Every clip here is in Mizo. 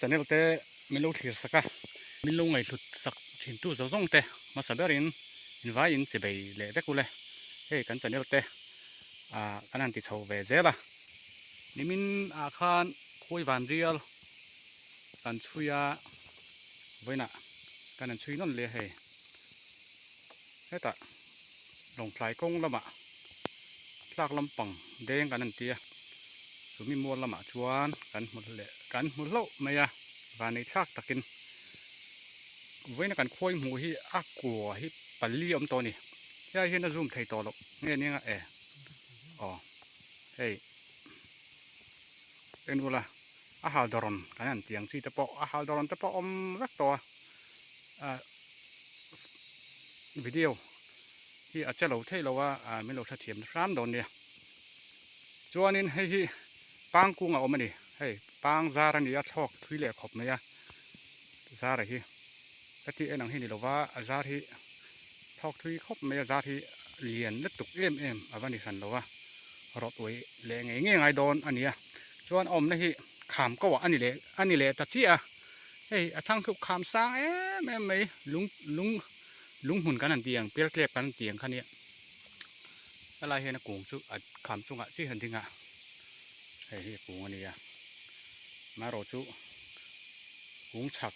channel te min lo thlir sak a, min lo ngaihhlut sak thin tu zo zawng te hmasa berin invaiin chi bei leh vek ule hei kan channel te ah kan han ti chho ve zel a. Nimin ah khan khawi van rial kan chhui a, vawiinah kan han chhui nawn leh a hei hetah Lawngtlai kawng lamah tlak lampang deng kan han ti a, chumi mual lamah chuan kan hmu leh kan hmu hlauh mai a, vanei thlak takin vawiina kan khawi hmuh hi a kua hi pali a awm tawh a ni, helai hian a zoom thei tawh loh nge nia e aw hei en ula a hal dawrawn kan han tih ang chi te pawh a hal dawrawn te pawh a awm vek tawh a ah video hi a che lo thei lo a ah min lo hrethiam hram dawn nia chuanin hei hi pang kung a awm a ni hei pang zar a ni a thlawk thui leh khawp mai a zar a hi ka tih en ang hi ni lo va a zar hi thlawk thui khawp mai a zar hi lian lutuk em em a va ni hran lo a rawt uai leh ngei ngei ngai dawn a ni a chuan a awmna hi kham ko ah a ni leh a ni leh ta chiah a hei a thang thu kham sang em em mai lung lung lung hmun kan han tih ang pial tlep kan han tih ang kha nia helai hian a kung chu a kham chungah chiah hian a ding a hei hi a kung a ni a amaherawh chu kung chhak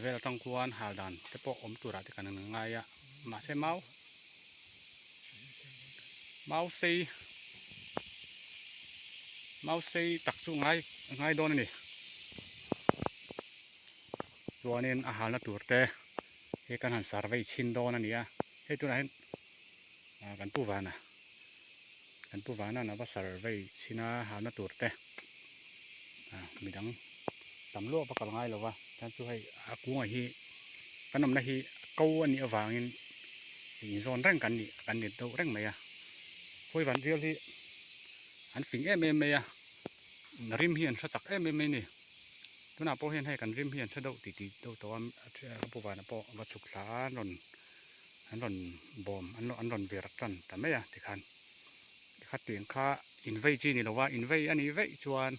vel atang khuan hal dan te pawh awm turah te kan han ngai a mahse mau mau sei mau sei tak chu ngai ngai dawn a ni chuanin a halna tur te hi kan han survey chhin dawn a ni a hei tunah hian ah kan pu vana kan pu vana a va survey chhin a halna tur te ah midang tam luah va kal ngai lo va chuan chu hei a kungah hi kan awmna hi ko a nih avangin inzawn reng kan nih kan ni deuh reng mai a khawi van rial hi an fing em em mai a rim hi an hre chak em em mai a ni tunah pawh hian hei kan rim hi an hre deuh tih tih deuh tawh a ka pu vana pawh a va chhuk thla a an rawn an rawn bawm an an rawn vir tan ta mai a tikhan khatiang kha invei chi ni lo va invei a nih veih chuan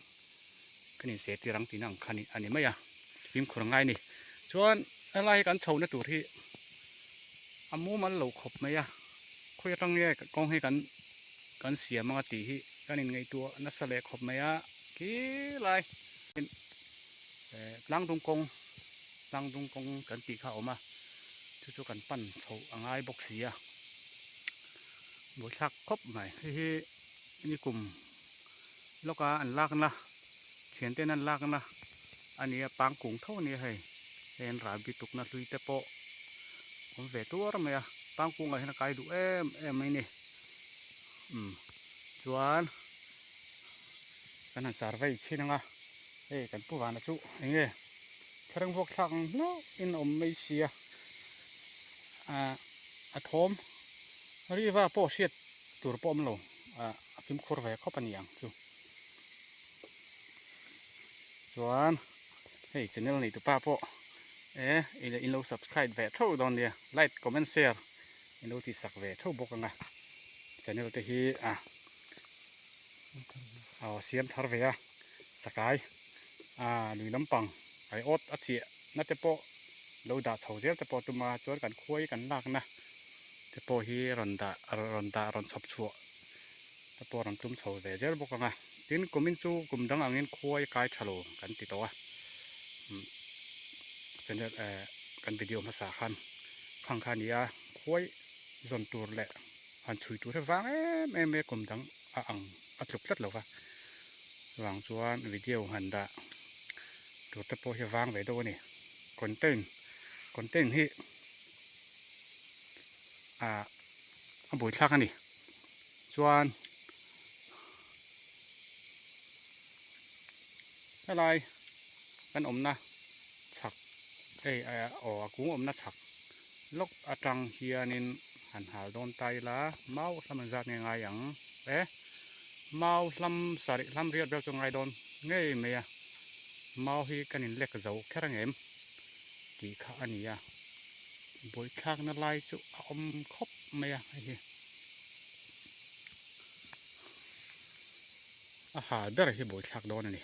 kan inse tir ang tihna ang kha a ni mai a fimkhur a ngai a ni chuan helai hi kan chhohna tur hi a mumal lo khawp mai a khawi atang nge kawng hi kan kan siam anga tih hi kan inngaihtuah nasa leh khawp mai a khi lai eh tlangdung kawng tlangdung kawng kan tih kha a awm a chu chu kan pan chhoh a ngai bawk si a buaithlak khawp mai hei hi nikum lawka an lakna thian ten an lakna a nia pang kung tho a nia hei hei an rah bi tukna hlui te pawh awm ve tuar mai a pang kungah hian a kai duh em em mai a ni umm chuan kan han survey chhin ang a hei kan pu vana chu eng nge thlareng vuak thlak ang hlauh in a awm mai sia ah a thawm riva pawh hriat tur pawh a awm lo ah a fimkhur ve khawp a ni ang chu chuan hei channel nei tupa pawh e in lo subscribe ve theuh dawn nia like comment share in lo tihsak ve theuh bawk ang a channel te hi a aw siam thar ve a chakai ah lui lampang ai awt a chiah na te pawh lo dah chho zel te pawh a tum a chuan kan khuai kan lakna te pawh hi rawn dah rawn dah rawn chhawp chhuah te pawh rawn tum chho ve zel bawk ang a tin kumin chu kum dang angin khuai kai tha lo kan ti tawh a channel eh kan video hmasa khan khang kha a ni a khuai zawn tur leh han chhui tur hi vang em em mai a kum dang a ang a tluk tlat lo va chuvang chuan video han dah tur te pawh hi a vang ve deuh a ni content content hi ah a buaithlak a ni chuan helai kan awmna chhak hei aw a kung awmna chhak lawk atang hianin han hal dawn ta ila mau hlam an zat nge ngai ang e mau hlam sarih hlam riat vel chu ngai dawn ngei mai a mau hi kan in lek zo kher ang em tih kha a ni a buaithlakna lai chu a awm khawp mai a hei hi a hal ber hi buaithlak dawn a ni.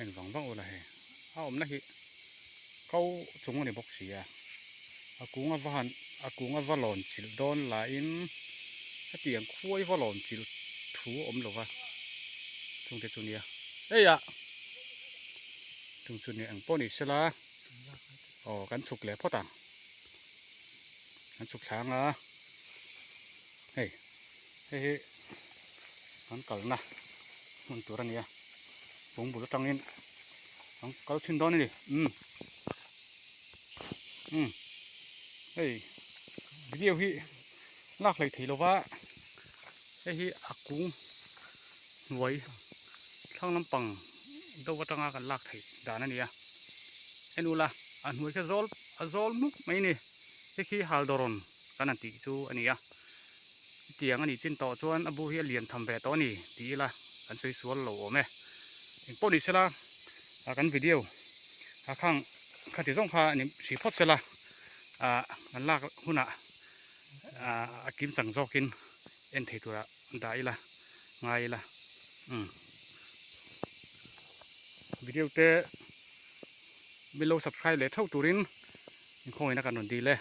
En vang vang ula hei a awmna hi ko chung a ni bawk si a a kung a va han a kung a va lawn chilh dawn lahin hetiang khuai va lawn chilh thu a awm lo va chungte chu nia hei ah chung chu nia engpawh ni sela aw kan chhuk leh phawt ang kan chhuk thlang a hei hei hi kan kalna hmun tur a ni a bung bul atangin an kal thin dawn a ni umm umm hei video hi lak hlei thei lova hei hi a kung hnuai thlang lampang deuh atanga kan lak theih dan a ni a en ula a hnuai kha zawl a zawl hmuk mai a ni hei khi haldawrawn kan han tih chu a ni a. Hetiang a nih chin tawh chuan a bu hi a lian tham ve tawh a ni tih ila kan sawi sual lo awm e. Eng pawh ni sela ah kan video ah khang khati zawng kha ni hrih phawt sela ah kan lak hunah ah a kim chang zawkin en thei turah dah ila ngai ila umm video te min lo subscribe leh theuh turin inkhawngin a kan rawn dil e.